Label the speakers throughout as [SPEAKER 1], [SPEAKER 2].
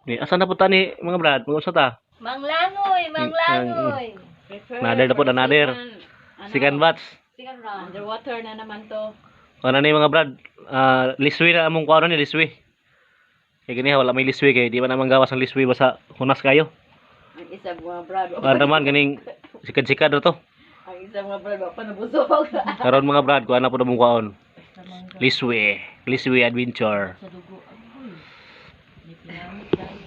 [SPEAKER 1] Ni asa na po ta ni, mga brad? Mga usa ta.
[SPEAKER 2] Manglangoy, manglangoy.
[SPEAKER 3] Prefer
[SPEAKER 1] Another na po,
[SPEAKER 3] for
[SPEAKER 1] another.
[SPEAKER 3] Second, ano,
[SPEAKER 1] Second batch.
[SPEAKER 2] Second round.
[SPEAKER 3] Underwater na naman to.
[SPEAKER 1] Ano ni, mga brad? Ah, liswi na among kuano ni liswi. Kay gani wala may liswi kay di ba naman gawas ang liswi basta hunas kayo.
[SPEAKER 3] Ang isa, mga brad.
[SPEAKER 1] Para naman ganing sikad-sikad na to.
[SPEAKER 3] Ang isa, mga brad, wa pa nabusog.
[SPEAKER 1] Karon, mga brad, kuha na po na mong kuhaon. Liswi. Liswi adventure.
[SPEAKER 2] Sa dugo. Ay, may pinamit dahil.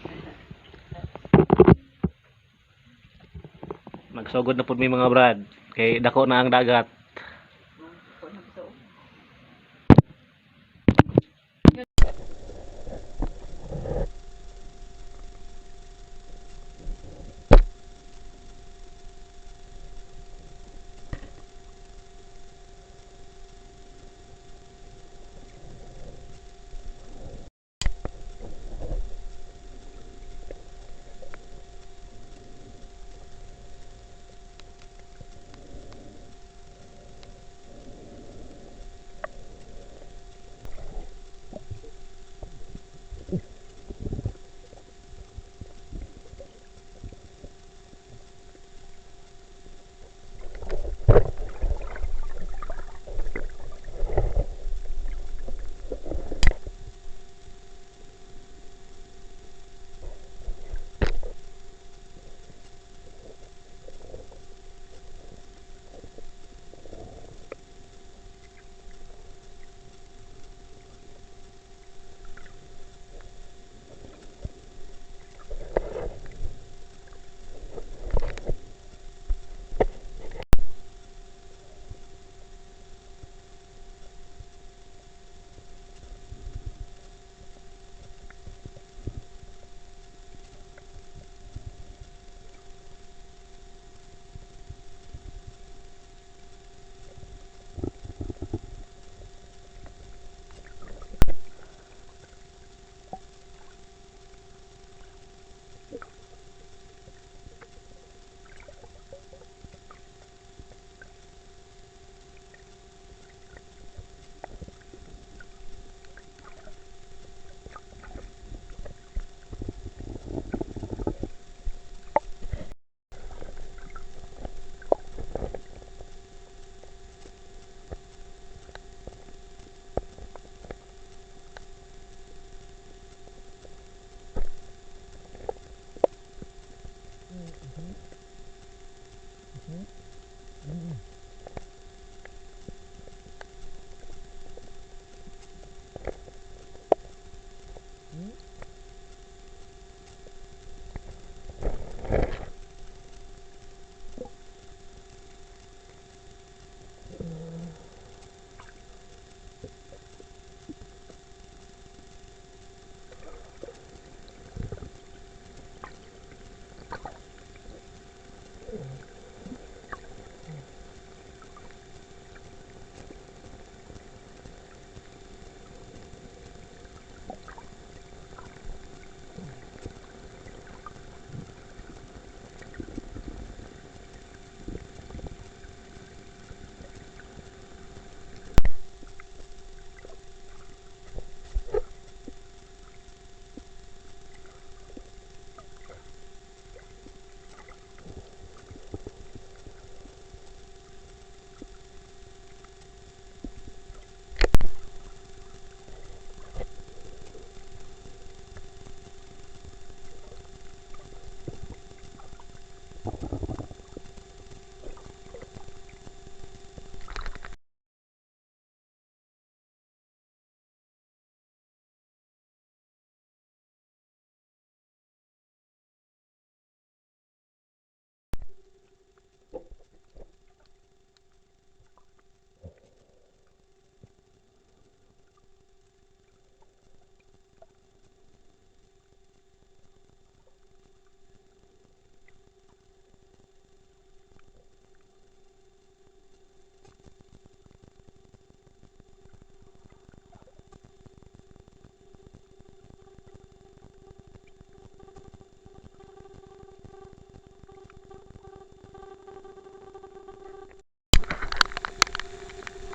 [SPEAKER 1] Magsugod na po mi, mga brad. Kay dako na ang dagat.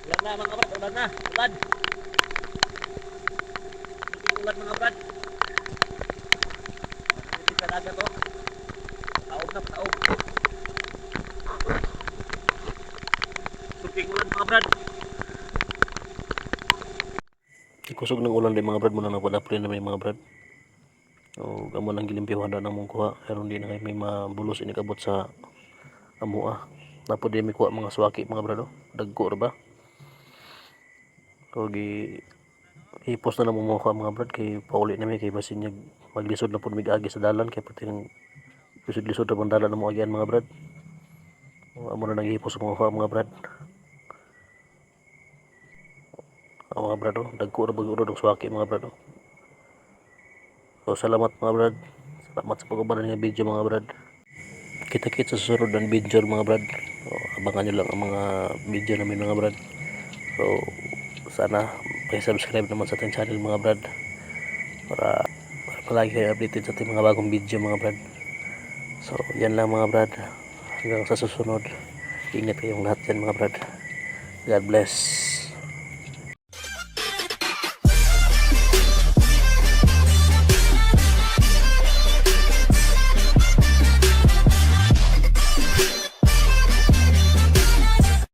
[SPEAKER 1] Ulan na, mga brad, ulan na, ulan. Ulan, mga brad. Dagat oh. Taob na taob. Supig ulan, mga brad. Kusog ng ulan din, mga brad, muna nagpadapli na may mga brad. O amo lang gilimpyuhan na mong kuha pero hindi na kay may mabulos inikabot sa amua. Napo di mi kuha mga swaki, mga brad oh. Dagko ra ba? O gi hipos na lang mo mga kuha, mga brad, kay pauli na mi kay basin niya maglisod na pud mig agi sa dalan kay pati ng lisod-lisod ra bang dalan na mo agian, mga brad. O, amo na naghihipos sa mga kuha, mga brad. Ang mga brad oh, dagko ra bag og swaki, mga brad oh. So salamat, mga brad. Salamat sa pag-uban ng video, mga brad. Kita-kits sa susunod ng video, mga brad. So, abangan nyo lang ang mga video namin, mga brad. So sana paki-subscribe naman sa ating channel, mga brad, para palagi kayo updated sa ating mga bagong video, mga brad. So yan lang, mga brad. Hanggang sa susunod. Ingat kayong lahat yan, mga brad. God bless.